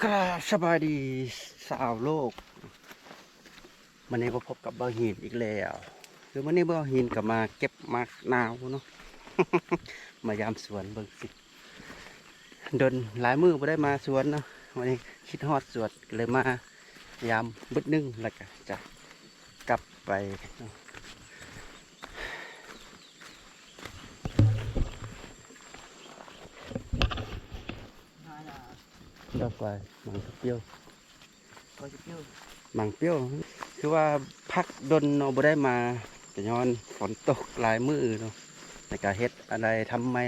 กราบสบายดีชาวโลก มื้อนี้มาพบกับบ่าวหินอีกแล้ว คือมื้อนี้บ่าวหินก็มาเก็บหมากนาวเนาะ มายามสวนเบิ่งสิ ดนหลายมื้อบ่ได้มาสวนเนาะ วันนี้คิดฮอดสวน ก็เลยมายามบึดหนึ่ง แล้วก็จะกลับไปเนาะ ดอกไฟ หมากเปรี้ยว หมากเปรี้ยว คือว่าพักดนเนาะ บ่ได้มา ก็ย้อนฝนตกหลายมื้อเนาะ แล้วก็เฮ็ดอะไรทำไม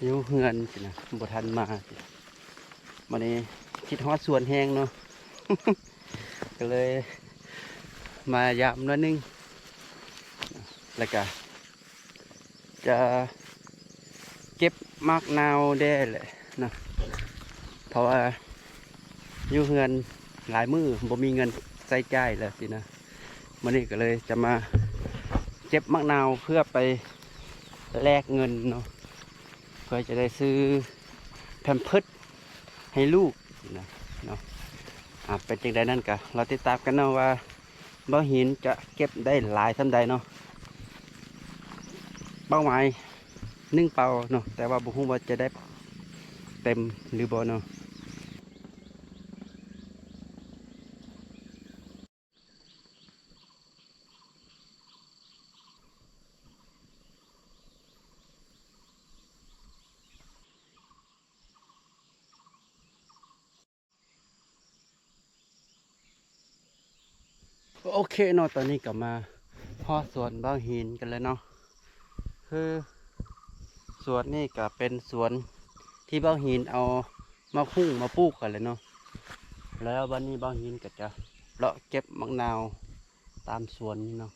อยู่เฮือนสินะ บ่ทันมา มื้อนี้คิดฮอดสวนแฮงเนาะ ก็เลยมายามหน่อยหนึ่ง แล้วก็ จะเก็บหมากนาวแด่แหละเนาะ เพราะว่าอยู่เฮือนหลายมื้อบ่มีเงินใช้จ่ายแล้วสินะ มื้อนี้ก็เลยจะมาเก็บหมากนาวเพื่อไปแลกเงินเนาะ เพื่อจะได้ซื้อแพมเพิร์สให้ลูกนะเนาะ อ่า เป็นจั่งใดนั้นก็รอติดตามกันเนาะว่า บ่าวหินจะเก็บได้หลายส่ำใดเนาะ เป้าหมายหนึ่งเป่าเนาะ แต่ว่าบ่ฮู้ว่าจะได้เต็มหรือบ่เนาะ โอเคเนาะ ตอนนี้ก็มาฮอดสวนบ่าวหินกันแล้วเนาะ คือสวนนี่ก็เป็นสวนที่บ่าวหินเอาหมากฮุ่งมาปลูกกันแหละเนาะ แล้วบัดนี้บ่าวหินก็จะเลาะเก็บหมากนาวตามสวนนี่เนาะ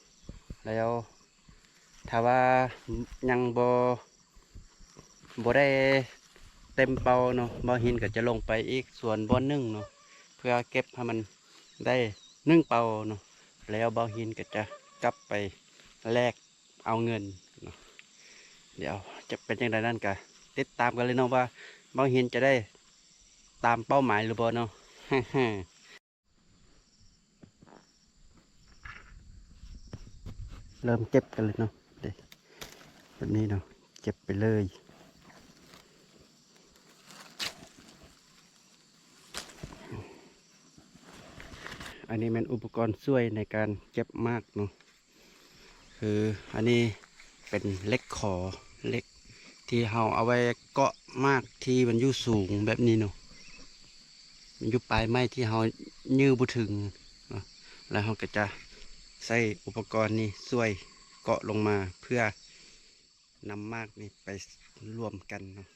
แล้วถ้าว่ายังบ่ บ่ได้เต็มเป่าเนาะ บ่าวหินก็จะลงไปอีกสวนบ่อนหนึ่งเนาะ เพื่อเก็บให้มันได้หนึ่งเป่าเนาะ แล้วบ่าวหินก็จะกลับไปแลกเอาเงินเนาะ เดี๋ยวจะเป็นจั่งใดนั้นก็ติดตามกันเลยเนาะ ว่าบ่าวหินจะได้ตามเป้าหมายหรือบ่เนาะ เริ่มเก็บกันเลยเนาะ เด้ แบบนี้เนาะ เก็บไปเลย อันนี้แม่นอุปกรณ์ช่วยในการเก็บหมากเนาะ คืออันนี้เป็นเหล็กขอ เหล็กที่เฮาเอาไว้เกาะหมากที่มันอยู่สูงแบบนี้เนาะ มันอยู่ปลายไม้ที่เฮายื้อบ่ถึงเนาะ แล้วเฮาก็จะใช้อุปกรณ์นี้ช่วยเกาะลงมาเพื่อนำหมากนี่ไปรวมกันเนาะ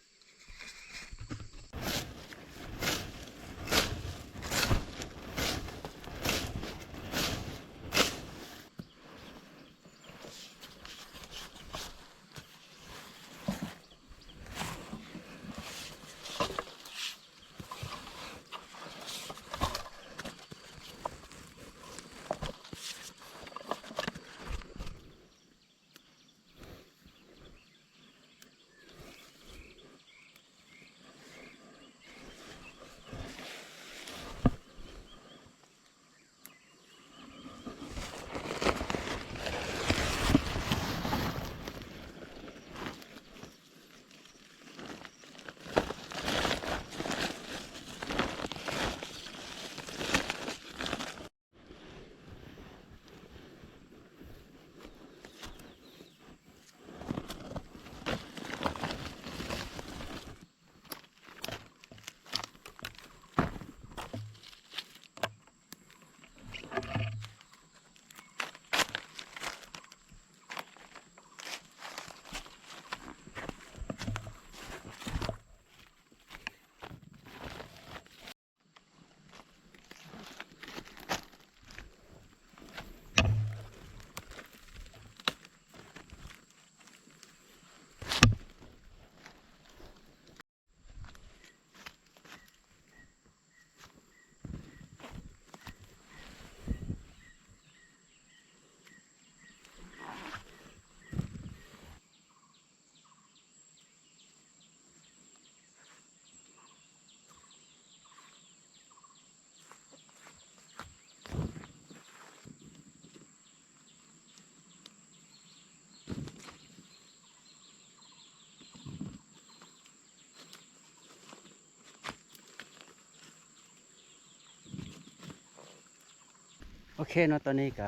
ໂອເຄເນາະ ຕອນນີ້ກໍ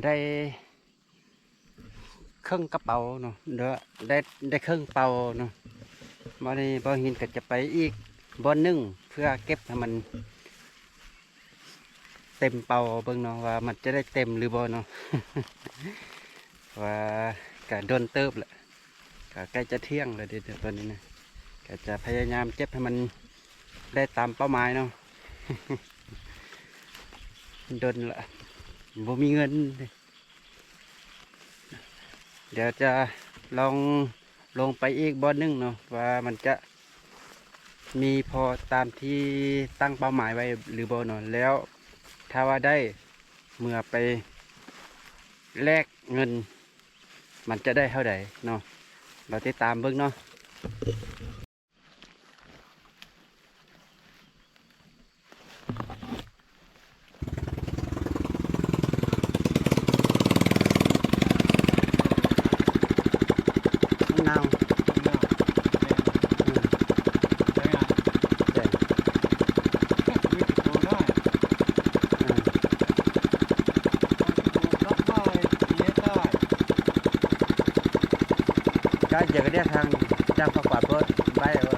ໄດ້ເຄິ່ງກະເປົາເນາະ ໄດ້ ໄດ້ເຄິ່ງເປົາເນາະ. ບາດນີ້ບ່າວຫີນກໍຈະໄປອີກບ່ອນໜຶ່ງ ເພື່ອເກັບໃຫ້ມັນເຕັມເປົາເບິ່ງເນາະ ວ່າມັນຈະໄດ້ເຕັມຫຼືບໍ່ເນາະ. ວ່າກະດົນເຕີບແຫຼະ ກະໃກ້ຈະທ່ຽງແລ້ວເດ້ຕອນນີ້ນະ. ກະຈະພະຍາຍາມເກັບໃຫ້ມັນໄດ້ຕາມເປົ້າໝາຍເນາະ. ດົນລະ ບໍ່ມີເງິນເດ້. ດຽວຈະລອງລົງໄປອີກບ່ອນໜຶ່ງເນາະ ວ່າມັນຈະມີພໍຕາມທີ່ຕັ້ງເປົ້າໝາຍໄວ້ຫຼືບໍ່ເນາະ. ແລ້ວຖ້າວ່າໄດ້ ເມື່ອໄປແລກເງິນ ມັນຈະໄດ້ເທົ່າໃດເນາະ ລອຕິດຕາມເບິ່ງເນາະ. ມັນໜາວ ມັນໜາວ ແມ່ນ ອືມ ແມ່ນ ມີແຕ່ໂຕນ້ອຍ ອືມ ກະຈະກະເດຍທາງ ຈາກພາກຂວາເປີດໄປວ່າ.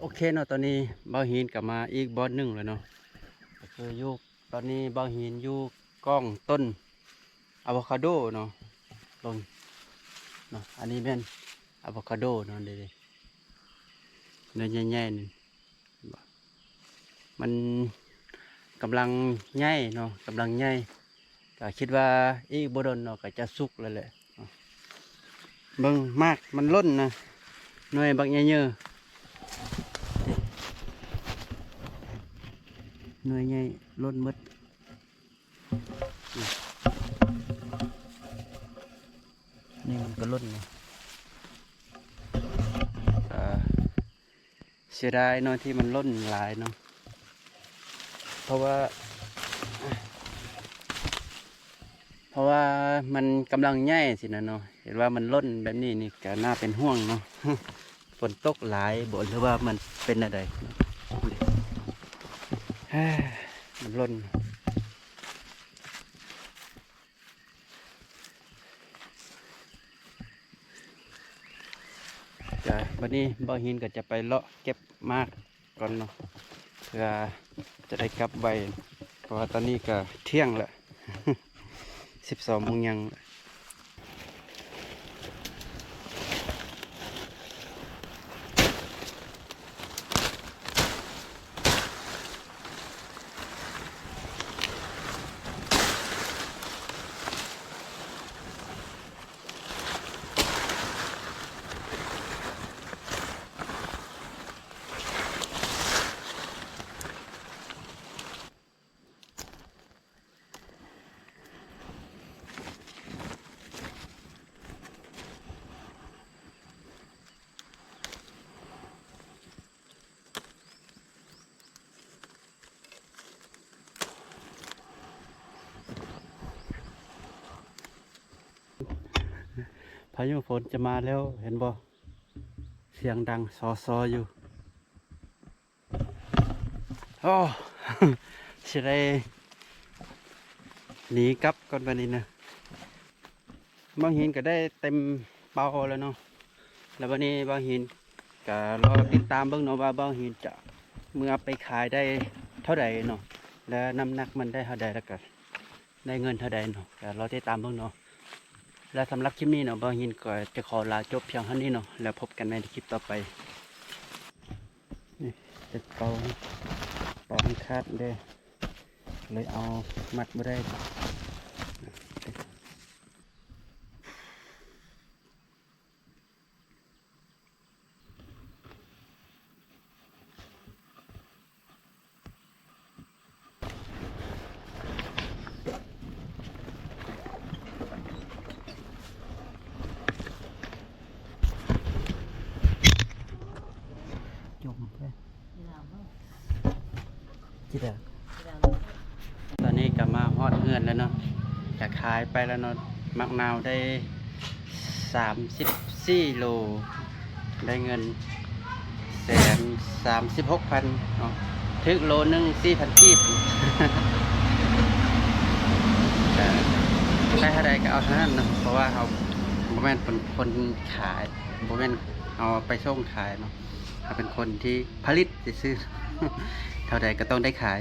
ໂອເຄເນາະ ຕອນນີ້ບ່າວຫີນກໍມາອີກບ່ອນໜຶ່ງແລ້ວເນາະ ກໍຄືຢູ່ ຕອນນີ້ບ່າວຫີນຢູ່ກ້ອງຕົ້ນອາໂວຄາໂດເນາະ ເບິ່ງເນາະ ອັນນີ້ແມ່ນອາໂວຄາໂດເນາະ ເດ້ໆ ໜ່ວຍໃຫຍ່ໆ ນີ້ ມັນກຳລັງໃຫຍ່ເນາະ ກຳລັງໃຫຍ່ ກໍຄິດວ່າອີກບໍ່ດົນເນາະ ກໍຈະສຸກແລ້ວແຫຼະ. ເບິ່ງໝາກມັນຫຼົ່ນນະ ໜ່ວຍບັກໃຫຍ່ເຍີ ໜ່ວຍໃຫຍ່ຫຼົ່ນໝົດ. ນີ້ມັນກໍຫຼົ່ນເນາະ ອ່າ ເສຍດາຍເນາະ ທີ່ມັນຫຼົ່ນຫຼາຍເນາະ ເພາະວ່າ ເພາະວ່າມັນກຳລັງໃຫຍ່ຊີ້ນະເນາະ ເຫັນວ່າມັນຫຼົ່ນແບບນີ້ນີ້ກໍໜ້າເປັນຫ່ວງເນາະ ຝົນຕົກຫຼາຍບໍ ຫຼືວ່າມັນເປັນແນວໃດເນາະ ມັນຫຼົ່ນ. ກະບັດນີ້ບ່າວຫີນກໍຈະໄປເລາະເກັບໝາກກ່ອນເນາະ ເພື່ອຈະໄດ້ກັບໄວ ເພາະວ່າຕອນນີ້ກໍທ່ຽງລະ ສິບສອງໂມງຍັງ. ພາຍຸຝົນຈະມາແລ້ວ ເຫັນບໍ່? ສຽງດັງຊໍໆຢູ່. ໂອ້ ຊິໄດ້ໜີກັບກ່ອນບັດນີ້ນະ. ບ່າວຫີນກໍໄດ້ເຕັມເປົາແລ້ວເນາະ ແລ້ວບັດນີ້ບ່າວຫີນກໍລໍຕິດຕາມເບິ່ງເນາະ ວ່າບ່າວຫີນຈະເມືອໄປຂາຍໄດ້ເທົ່າໃດເນາະ ແລະ ນ້ຳໜັກມັນໄດ້ເທົ່າໃດ ແລ້ວກໍໄດ້ເງິນເທົ່າໃດເນາະ ກໍລໍຕິດຕາມເບິ່ງເນາະ. ແລະ ສຳລັບຄລິບນີ້ເນາະ ບ່າວຫີນກໍຈະຂໍລາຈົບພຽງເທົ່ານີ້ເນາະ ແລ້ວພົບກັນໃໝ່ໃນຄລິບຕໍ່ໄປ. ນີ້ເປັນເປົາ ເປົາມັນຂາດເດ້ ເລີຍເອົາມັດບໍ່ໄດ້. ຈົມເລີຍ ຈິດາ. ນີ້ກໍມາຮອດເຮືອນແລ້ວເນາະ ກໍຂາຍໄປແລ້ວເນາະ ໝາກນາວໄດ້ສາມສິບສີ່ໂລ ໄດ້ເງິນແສນສາມສິບຫົກພັນເນາະ ຖືກໂລໜຶ່ງສີ່ພັນກີບ ກໍໄດ້ເທົ່າໃດກໍເອົາເທົ່ານັ້ນເນາະ ເພາະວ່າເຮົາບໍ່ແມ່ນເປັນຄົນຂາຍ ບໍ່ແມ່ນເອົາໄປສົ່ງຂາຍເນາະ ເຮົາເປັນຄົນທີ່ຜະລິດຊື່ໆ ເທົ່າໃດກໍຕ້ອງໄດ້ຂາຍ.